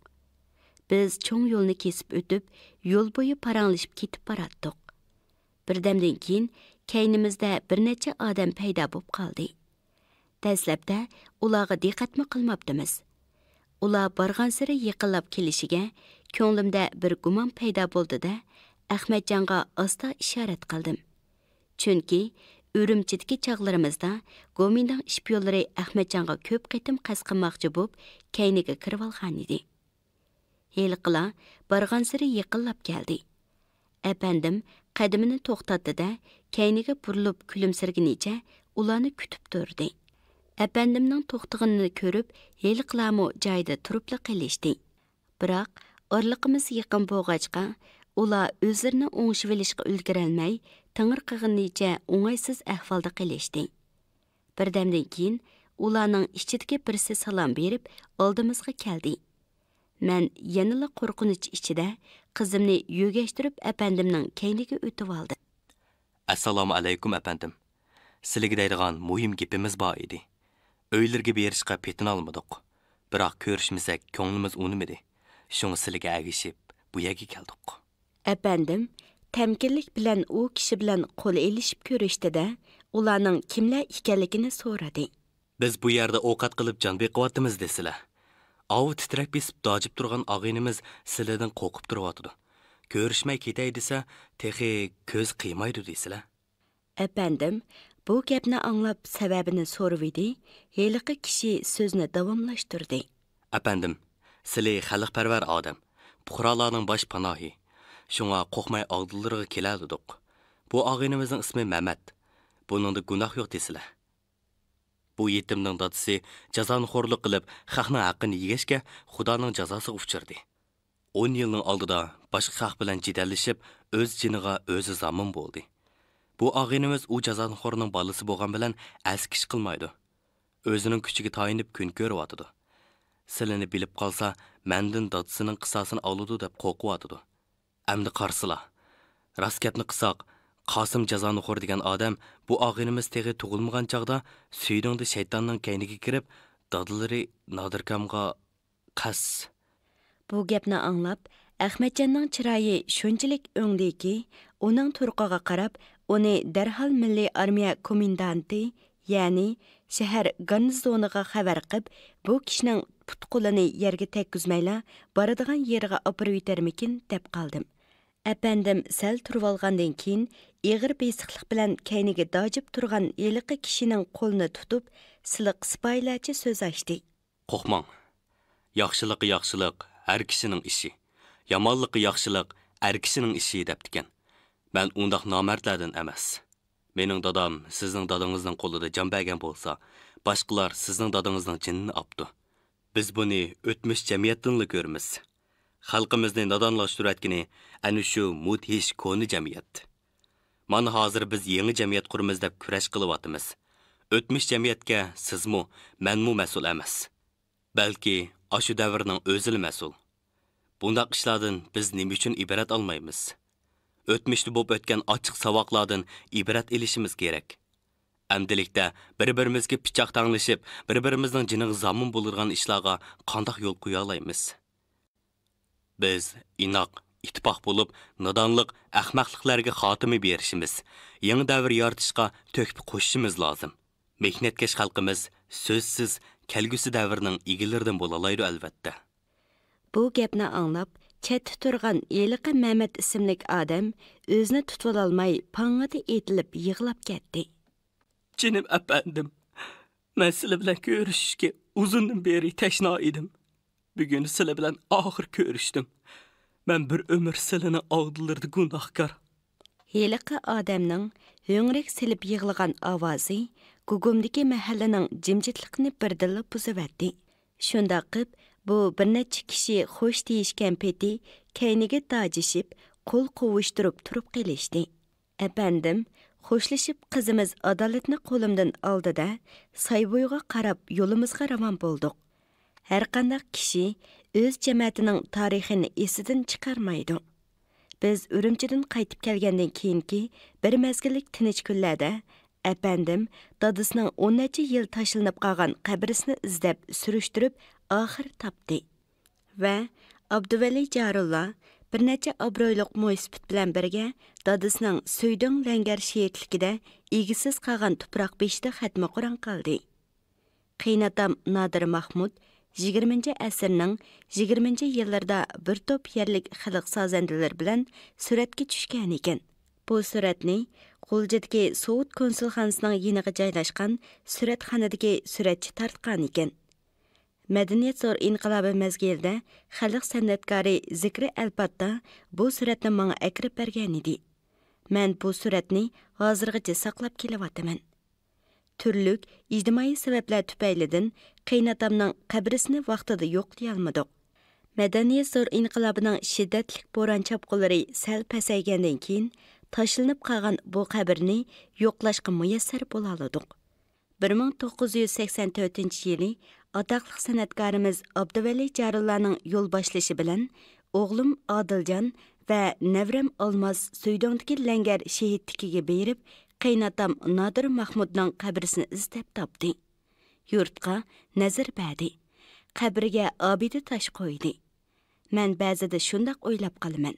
بىز چوڭ يولنى كېسىپ ئۆتۈپ، يول بويى پاراڭلىشىپ كېتىپ باراتتۇق. بىردەمدىن كېيىن كەينىمىزدە بىر نەچچە ئادەم پەيدا بولۇپ قالدى. دەسلەپتە ئۇلارغا دىققەتمۇ قىلماپتىمىز. ئۇلار بارغانسېرى يېقىنلاپ كېلىشىگە كۆڭلۈمدە بىر گۇمان پەيدا بولدى-دە، ئەخمەتجانغا ئاستا ئىشارەت قىلدىم. چۈنكى ئۈرۈمچىدىكى چاغلىرىمىزدا گومىنداڭ ئىشپىيونلىرى ئەخمەتجانغا كۆپ قېتىم قەست قىلماقچى بولۇپ، كەينىگە كىرىۋالغانىدى. ھېلىقىلار بارغانسېرى يېقىنلاپ كەلدى. ئەپەندىم قەدىمىنى توختاتتى-دە، كەينىگە بۇرۇلۇپ كۈلۈمسىرىگىنىچە ئۇلارنى كۈتۈپ تۇردى. ئەپەندىمنىڭ توختىغىنىنى كۆرۈپ، ھېلىقىلارمۇ جايىدا تۇرۇپلا قېلىشتى. بىراق، ئارىلىقىمىز يېقىن بولغاچقا، ئۇلار ئۆزلىرىنى ئوڭشىۋېلىشقا ئۈلگۈرەلمەي، تىڭىرقىغىنىچە ئوڭايسىز ئەھۋالدا قېلىشتى. بىردەمدىن كېيىن ئۇلارنىڭ ئىچىدىكى بىرسى سالام بېرىپ، ئالدىمىزغا كەلدى. مەن يەنىلا قورقۇنچ ئىچىدە قىزىمنى يۆگەشتۈرۈپ، ئەپەندىمنىڭ كەينىگە ئۆتۈۋالدىم. ئەسسالامۇ ئەلەيكۇم، ئەپەندىم. سىلىگە دەيدىغان مۇھىم گېپىمىز بار ئىدى. ئۆيلىرىگە بېرىشقا پېتىنالمىدۇق. بىراق كۆرۈشمىسەك كۆڭلىمىز ئۇنىمىدى. شۇڭا سىلىگە ئەگىشىپ، بۇ يەرگە كەلدۇق. ئەپەندىم تەمكىنلىك بىلەن ئۇ كىشى بىلەن قول ئېلىشىپ كۆرۈشتى-دە، ئۇلارنىڭ كىملەر ئىكەنلىكىنى سورىدى. بىز بۇ يەردە ئوقەت قىلىپ جان بېقىۋاتىمىز دېسىلە. ئاۋۇ تىترەك بېسىپ داجىپ تۇرغان ئاغىنىمىز سىلىدىن قورقۇپ تۇرۇۋاتىدۇ. كۆرۈشمەي كېتەي دېسە، تېخى كۆز قىيمايدۇ دېسىلە. ئەپەندىم بۇ گەپنى ئاڭلاپ سەۋەبىنى سورىۋىدى، ھېلىقى كىشى سۆزنى داۋاملاشتۇردى. ئەپەندىم، سىلى خەلقپەرۋەر ئادەم، پۇقرالارنىڭ باش پاناھى. شۇڭا قورقماي ئالدىلىرىغا كېلەلىدۇق. بۇ ئاغىنىمىزنىڭ ئىسمى مەمەت. بۇنىڭدا گۇناھ يوق دېسىلە. بۇ يېتىمنىڭ دادىسى جازانىخورلۇق قىلىپ، خەقنىڭ ھەققىنى يېگەچكە، خۇدانىڭ جازاسىغا ئۇچرىدى. ئون يىلنىڭ ئالدىدا باشقا خەق بىلەن جېدەللىشىپ، ئۆز جېنىغا ئۆزى زامىن بولدى. بۇ ئاغىنىمىز ئۇ جازانىخورنىڭ بالىسى بولغان بىلەن ئەسكى ئىش قىلمايدۇ. ئۆزىنىڭ كۈچىگە تايىنىپ كۈن كۆرۈۋاتىدۇ. سىلىنى بىلىپ قالسا، مەندىن دادىسىنىڭ قىساسىنى ئالىدۇ دەپ قورقۇۋاتىدۇ. ئەمدى قارىسىلا، راست گەپنى قىلساق، قاسىم جازانىخور دېگەن ئادەم بۇ ئاغىنىمىز تېخى تۇغۇلمىغان چاغدا سۈيدۈڭدە شەيتاننىڭ كەينىگە كىرىپ، دادىلىرى نادىركامغا قەس. بۇ گەپنى ئاڭلاپ، ئەخمەتجاننىڭ چىرايى شۇنچىلىك ئۆڭدىكى، ئۇنىڭ تۇرقىغا قاراپ، ئۇنى دەرھال مىللىي ئارمىيە كومېندانتى، يەنى شەھەر گارنىزونىغا خەۋەر قىپ، بۇ كىشىنىڭ پۇت-قولىنى يەرگە تەگكۈزمەيلا، بارىدىغان يېرىگە ئاپىرىۋېتەرمىكىن، دەپ قالدىم. ئەپەندىم سەل تۇرۇۋالغاندىن كېيىن، ئېغىر بېسىقلىق بىلەن كەينىگە داجىپ تۇرغان ھېلىقى كىشىنىڭ قولىنى تۇتۇپ، سىلىق سىپايىلارچە سۆز ئاچتى. قورقماڭ. ياخشىلىققا ياخشىلىق ھەر كىشىنىڭ ئىشى. يامانلىققا ياخشىلىق ئەر كىشىنىڭ ئىشى دەپتىكەن. مەن ئۇنداق نامەردلەردىن ئەمەس. مېنىڭ دادام سىزنىڭ دادىڭىزنىڭ قولىدا جان بەرگەن بولسا، باشقىلار سىزنىڭ دادىڭىزنىڭ جېنىنى ئاپتۇ. بىز بۇنى ئۆتمۈش جەمئىيەتتىنلا كۆرىمىز. خەلقىمىزنى نادانلاشتۇرۇۋەتكىنى ئەنە شۇ مۇدھىش كونا جەمئىيەت. مانا ھازىر بىز يېڭى جەمئىيەت قۇرىمىز دەپ كۈرەش قىلىۋاتىمىز. ئۆتمۈش جەمئىيەتكە سىزمۇ، مەنمۇ مەسئۇل ئەمەس. بەلكى ئاشۇ دەۋرنىڭ ئۆزىلا مەسئۇل. بۇنداق ئىشلاردىن بىز نېمە ئۈچۈن ئىبرەت ئالمايمىز؟ ئۆتمۈشتە بولۇپ ئۆتكەن ئاچچىق ساۋاقلاردىن ئىبرەت ئېلىشىمىز كېرەك. ئەمدىلىكتە بىر-بىرىمىزگە پىچاق تەڭلىشىپ، بىر-بىرىمىزنىڭ جېنىغا زامىن بولىدىغان ئىشلارغا قانداق يول قويالايمىز؟ بىز ئىناق، ئىتتىپاق بولۇپ، نادانلىق، ئەخمەقلىقلەرگە خاتىمە بېرىشىمىز، يېڭى دەۋر يارىتىشقا تۆھپە قوشۇشىمىز لازىم. مېھنەتكەش خەلقىمىز سۆزسىز كەلگۈسى دەۋرنىڭ ئىگىلىرىدىن بولالايدۇ، ئەلۋەتتە. بۇ گەپنى ئاڭلاپ، چەتتە تۇرغان ھېلىقى مەمەت ئىسىملىك ئادەم ئۆزىنى تۇتۇۋالالماي پاڭڭىدە ئېتىلىپ يىغلاپ كەتتى. جېنىم ئەپەندىم، مەن سىلەر بىلەن كۆرۈشۈشكە ئۇزۇندىن بېرى تەشنا ئىدىم. بۈگۈن سىلەر بىلەن ئاخىر كۆرۈشتۈم. مەن بىر ئۆمۈر سىلىنىڭ ئالدىلىرىدا گۇناھكار. ھېلىقى ئادەمنىڭ ھۆڭرەك سېلىپ يىغلىغان ئاۋازى گۇگۇمدىكى مەھەللىنىڭ جىمجىتلىقىنى بىردىنلا بۇزۇۋەتتى. شۇنداق قىپ، بۇ بىر نەچچە كىشى خوش دېيىشكەن پېتى كەينىگە تاجىشىپ، قول قوۋۇشتۇرۇپ تۇرۇپ قېلىشتى. ئەپەندىم، خوشلىشىپ قىزىمىز ئادالەتنى قولۇمدىن ئالدى-دە، ساي بويىغا قاراپ يولىمىزغا راۋان بولدۇق. ھەرقانداق كىشى ئۆز جەمەتىنىڭ تارىخىنى ئېسىدىن چىقارمايدۇ. بىز ئۈرۈمچىدىن قايتىپ كەلگەندىن كېيىنكى بىر مەزگىللىك تىنچ كۈنلەردە ئەپەندىم دادىسىنىڭ ئون نەچچە يىل تاشلىنىپ قالغان قەبرىسىنى ئىزدەپ سۈرۈشتۈرۈپ ئاخىر تاپتى. ۋە ئابدۇۋەلى جارۇللا بىر نەچچە ئابرۇيلۇق مويسىپىت بىلەن بىرگە دادىسىنىڭ سۈيدۈڭ لەڭگەر شېھىتلىكىدە ئىگىسىز قالغان تۇپراق بېشىدا خەتمە قۇرئان قىلدى. قېيىنئاتام نادىر ماھمۇد يىگىرمىنچى ئەسىرنىڭ يىگىرمىنچى يىللىرىدا بىر توپ يەرلىك خەلق سازەندىلىرى بىلەن سۈرەتكە چۈشكەنىكەن. بۇ سۈرەتنى غۇلجىدىكى سوۋېت كونسۇلخانىسىنىڭ يېنىغا جايلاشقان سۈرەتخانىدىكى سۈرەتچى تارتقانىكەن. مەدەنىيەت زور ئىنقىلابى مەزگىلىدە خەلق سەنئەتكارى زىكرى ئەلپاتتا بۇ سۈرەتنى ماڭا ئەكىرىپ بەرگەنىدى. مەن بۇ سۈرەتنى ھازىرغىچە ساقلاپ كېلىۋاتىمەن. تۈرلۈك ئىجتىمائىي سەۋەبلەر تۈپەيلىدىن قېيىنئاتامنىڭ قەبرىسىنى ۋاقتىدا يوقلىيالمىدۇق. مەدەنىيەت زور ئىنقىلابىنىڭ شىددەتلىك بوران-چاپقۇنلىرى سەل پەسەيگەندىن كېيىن، تاشلىنىپ قالغان بۇ قەبرىنى يوقلاشقا مۇيەسسەر بولالىدۇق. بىر مىڭ توققۇز يۈز سەكسەن تۆتىنچى يىلى ئاتاقلىق سەنئەتكارىمىز ئابدۇۋەلى جارۇللانىڭ يول باشلىشى بىلەن ئوغلۇم ئادىلجان ۋە نەۋرەم ئالماس سۈيدۈڭدىكى لەڭگەر شېھىتلىكىگە بېرىپ، قېيىنئاتام نادىر ماھمۇدنىڭ قەبرىسىنى ئىزدەپ تاپتى. يۇرتقا نەزىر بەردى. قەبرىگە ئابىدە تاش قويدى. مەن بەزىدە شۇنداق ئويلاپ قالىمەن.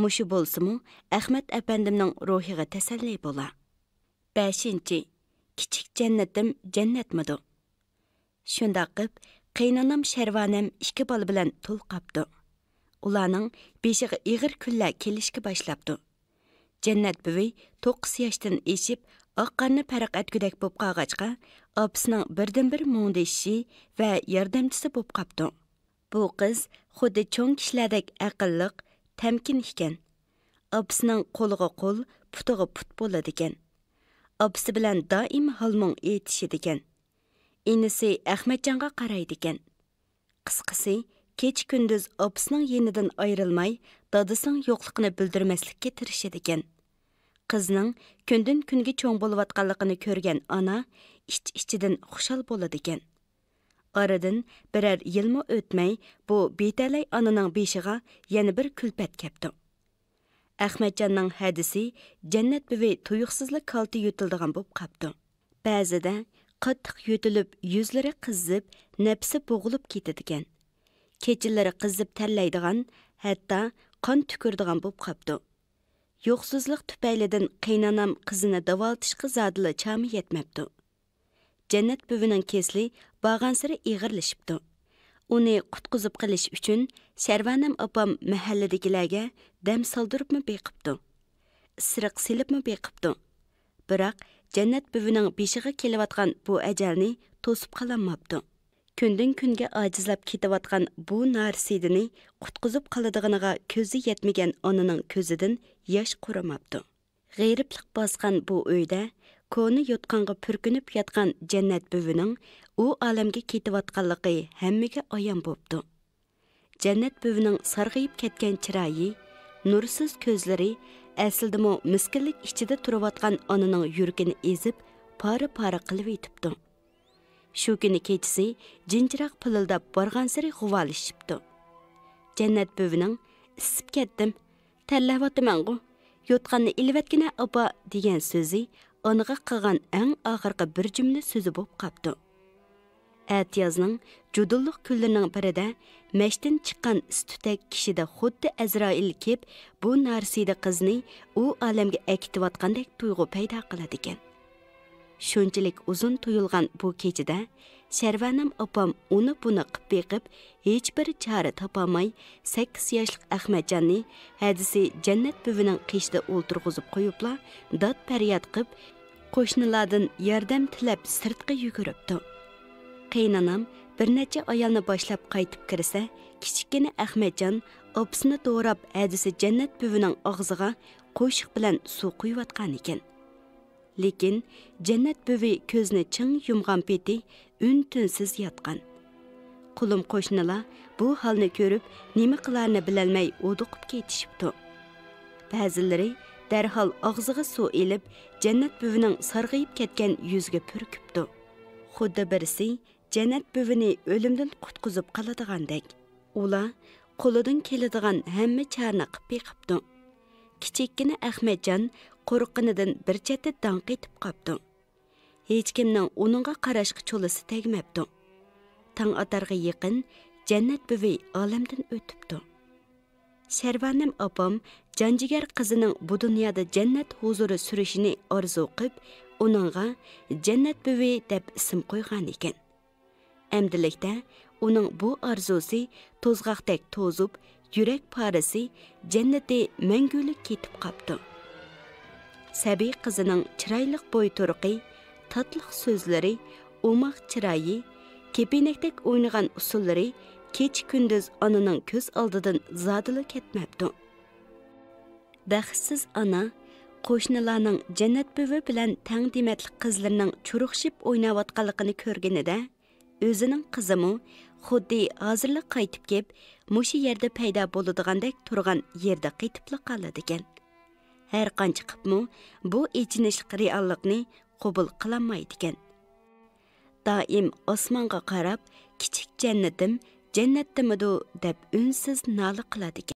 مۇشۇ بولسىمۇ ئەخمەت ئەپەندىمنىڭ روھىغا تەسەللى بولا. بەشىنچى، كىچىك جەننىتىم جەننەتمىدۇ؟ شۇنداق قىپ، قېيىنئانام شەرۋانەم ئىككى بالا بىلەن تۇل قاپتۇ. ئۇلارنىڭ بېشىغا ئېغىر كۈنلەر كېلىشكە باشلاپتۇ. جەننەت بۈۋى توققۇز ياشتىن ئېشىپ، ئاق قارنى پەرق ئەتكۈدەك بوپ قالغاچقا، ئاپىسىنىڭ بىردىنبىر مۇڭدىشىشى ۋە ياردەمچىسى بوپ قاپتۇ. بۇ قىز خۇددى چوڭ كىشىلەردەك ئەقىللىق، تەمكىن ئىكەن. ئاپىسىنىڭ قولىغا قول، پۇتىغا پۇت بولىدىكەن. ئاپىسى بىلەن دائىم ھالمۇڭ ئېيتىشىدىكەن. ئىنىسى ئەخمەتجانغا قارايدىكەن. قىسقىسى، كېچە-كۈندۈز ئاپىسىنىڭ يېنىدىن ئايرىلماي، دادىسىنىڭ يوقلۇقىنى بىلدۈرمەسلىككە تىرىشىدىكەن. قىزنىڭ كۈندىن-كۈنگە چوڭ بولۇۋاتقانلىقىنى كۆرگەن ئانا ئىچ-ئىچىدىن خۇشال بولىدىكەن. ئارىدىن بىرەر يىلمۇ ئۆتمەي، بۇ بىتەلەي ئانىنىڭ بېشىغا يەنە بىر كۈلپەت كەپتۇ. ئەخمەتجاننىڭ ھەدىسى جەننەت بۈۋى تۇيۇقسىزلا كالتە يۆتىلىدىغان بوپ قاپتۇ. بەزىدە قاتتىق يۆتىلىپ، يۈزلىرى قىزىپ، نەپسى بوغۇلۇپ كېتىدىكەن. كېچىلىرى قىزىپ تەرلەيدىغان، ھەتتا قان تۈكۈرىدىغان بوپ قاپتۇ. يوقسۇزلۇق تۈپەيلىدىن قېيىنئانام قىزىنى داۋالىتىشقا زادىلا چامى يەتمەپتۇ. جەننەت بۈۋىنىڭ كېسىلى بارغانسېرى ئېغىرلىشىپتۇ. ئۇنى قۇتقۇزۇپ قېلىش ئۈچۈن شەرۋانەم ئاپام مەھەللىدىكىلەرگە دەم سالدۇرۇپمۇ بېقىپتۇ. ئىسرىق سېلىپمۇ بېقىپتۇ. بىراق، جەننەت بۈۋىنىڭ بېشىغا كېلىۋاتقان بۇ ئەجەلنى توسۇپ قالالماپتۇ. كۈندىن-كۈنگە ئاجىزلاپ كېتىۋاتقان بۇ نارسىدىنى قۇتقۇزۇپ قالىدىغىنىغا كۆزى يەتمىگەن ئانىنىڭ كۆزىدىن ياش قۇرۇماپتۇ. غېرىبلىق باسقان بۇ ئۆيدە كونا يوتقانغا پۈركىنىپ ياتقان جەننەت بۈۋىنىڭ ئۇ ئالەمگە كېتىۋاتقانلىقى ھەممىگە ئايان بوپتۇ. جەننەت بۈۋىنىڭ سارغىيىپ كەتكەن چىرايى، نۇرسىز كۆزلىرى ئەسلىدىمۇ مىسكىنلىك ئىچىدە تۇرۇۋاتقان ئانىنىڭ يۈرىكىنى ئېزىپ، پارە-پارە قىلىۋېتىپتۇ. شۇ كۈنى كېچىسى جىنچىراغ پىلىلداپ بارغانسېرى غۇۋالىشىپتۇ. جەننەت بۈۋىنىڭ «ئىسسىپ كەتتىم، تەرلەۋاتىمەنغۇ، يوتقاننى ئېلىۋەتكىنە، ئاپا» دېگەن سۆزى ئانىغا قىلغان ئەڭ ئاخىرقى بىر جۈملە سۆزى بولۇپ قاپتۇ. ئەتىيازنىڭ جۇدۇنلۇق كۈنلىرىنىڭ بىرىدە مەشتىن چىققان ئىس-تۈتەك كىشىدە خۇددى ئەزرائىل كېپ، بۇ نارسىدە قىزنى ئۇ ئالەمگە ئەكېتىۋاتقاندەك تۇيغۇ پەيدا قىلىدىكەن. شۇنچىلىك ئۇزۇن تۇيۇلغان بۇ كېچىدە شەرۋانەم ئاپام ئۇنى بۇنى قىپ بېقىپ، ھېچبىر چارە تاپالماي، سەككىز ياشلىق ئەخمەتجاننى ھەدىسى جەننەت بۈۋىنىڭ قېشىدا ئولتۇرغۇزۇپ قويۇپلا، داد پەرياد قىپ، قوشنىلاردىن ياردەم تىلەپ سىرتقا يۈگۈرۈپتۇ. قېيىنئانام بىر نەچچە ئايالنى باشلاپ قايتىپ كىرسە، كىچىككىنە ئەخمەتجان ئاپىسىنى دوراپ ھەدىسى جەننەت بۈۋىنىڭ ئاغزىغا قوشۇق بىلەن سۇ قۇيۇۋاتقانىكەن. لېكىن جەننەت بۈۋى كۆزىنى چىڭ يۇمغان پېتى ئۈن-تىنسىز ياتقان. قولۇم قوشنىلار بۇ ھالنى كۆرۈپ، نېمە قىلارىنى بىلەلمەي ھودۇقۇپ كېتىشىپتۇ. بەزىلىرى دەرھال ئاغزىغا سۇ ئېلىپ، جەننەت بۈۋىنىڭ سارغىيىپ كەتكەن يۈزىگە پۈركۈپتۇ. خۇددى بىرسى جەننەت بۈۋىنى ئۆلۈمدىن قۇتقۇزۇپ قالىدىغاندەك. ئۇلار قولىدىن كېلىدىغان ھەممە چارىنى قىپ بېقىپتۇ. كىچىككىنە ئەخمەتجان قورققىنىدىن بىر چەتتە داڭ قېتىپ قاپتۇ. ھېچكىمنىڭ ئۇنىڭغا قاراشقا چولىسى تەگمەپتۇ. تاڭ ئاتارغا يېقىن جەننەت بۈۋى ئالەمدىن ئۆتۈپتۇ. شەرۋانەم ئاپام جانجىگەر قىزىنىڭ بۇ دۇنيادا جەننەت ھۇزۇرى سۈرۈشىنى ئارزۇ قىپ، ئۇنىڭغا جەننەت بۈۋى دەپ ئىسىم قويغانىكەن. ئەمدىلىكتە ئۇنىڭ بۇ ئارزۇسى توزغاقتەك توزۇپ، يۈرەك پارىسى جەننىتى مەڭگۈلۈك كېتىپ قاپتۇ. سەبىي قىزىنىڭ چىرايلىق بوي تۇرقى، تاتلىق سۆزلىرى، ئوماق چىرايى، كېپىنەكتەك ئوينىغان ئۇسسۇللىرى كېچە-كۈندۈز ئانىنىڭ كۆز ئالدىدىن زادىلا كەتمەپتۇ. بەختسىز ئانا قوشنىلارنىڭ جەننەت بۈۋى بىلەن تەڭ دېمەتلىك قىزلىرىنىڭ چۇرۇقشىپ ئويناۋاتقانلىقىنى كۆرگىنىدە، ئۆزىنىڭ قىزىمۇ خۇددى ھازىرلا قايتىپ كېلىپ، مۇشۇ يەردە پەيدا بولىدىغاندەك تۇرغان يېرىدە قېتىپلا قالىدىكەن. ھەرقانچە قىپمۇ بۇ ئېچىنىشلىق رېئاللىقنى قوبۇل قىلالمايدىكەن. دائىم ئاسمانغا قاراپ، «كىچىك جەننىتىم جەننەتتىمىدۇ؟» دەپ ئۈنسىز نالە قىلىدىكەن.